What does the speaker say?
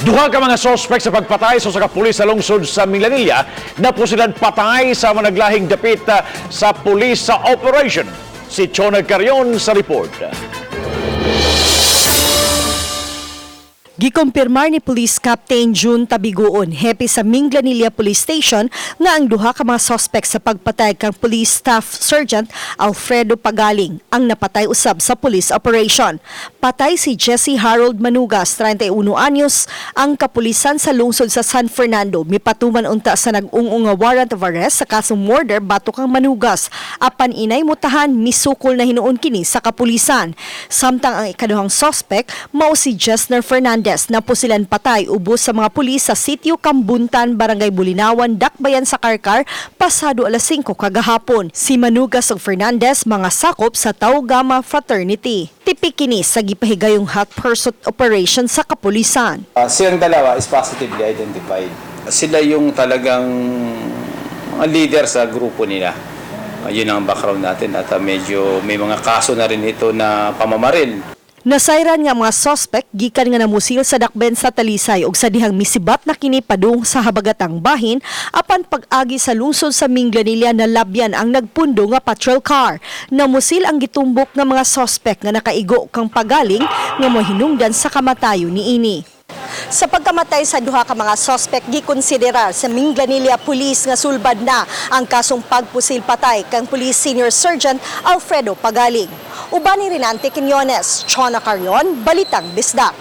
Duha ka mga sospek sa pagpatay sa usa ka pulis sa lungsod sa Minglanilla napusilan patay sa mga naglahing dapit sa pulis sa operation. Si Chona Carion sa report. Gikumpirmar ni Police Captain June Tabiguon, hepe sa Minglanilla Police Station, nga ang duha ka mga suspect sa pagpatay kang Police Staff Sergeant Alfredo Pagaling ang napatay usab sa police operation. Patay si Jesse Harold Manugas, 31 anyos, ang kapulisan sa lungsod sa San Fernando. Mipatuman unta sa nag-ung-ung nga warrant of arrest sa kasong murder batok kang Manugas. Apan inay mutahan, misukol na hinuon kini sa kapulisan. Samtang ang ikaduhang suspect mao si Jessner Fernandez na pusilan patay ubos sa mga pulis sa sitio Kambuntan, Barangay Bulinawan, Dakbayan sa Carcar pasado alas 5 kagahapon. Si Manugas ug Fernandez mga sakop sa Tau Gamma Fraternity. Tipik kini sa gipahigayong hot pursuit operation sa kapulisan. Silang dalawa is positively identified. Sila yung talagang mga leader sa grupo nila. Yun ang background natin at medyo may mga kaso na rin ito na pamamaril. Nasayran nga mga suspect gikan nga namusil sa dakben sa Talisay ug sa dihang misibat na kini padung sa habagatang bahin apan pag-agi sa lungsod sa Minglanilla, nalabyan ang nagpundo nga patrol car. Namusil ang gitumbok nga mga suspect nga nakaigo kang Pagaling nga mohinungdan sa kamatayon niini. Sa pagkamatay sa duha ka mga suspect, gikonsiderar sa Minglanilla Police nga sulbad na ang kasong pagpusil patay kang Police Senior Sergeant Alfredo Pagaling. Uban ni Renante Quiñones, Chona Carion, Balitang Bisdak.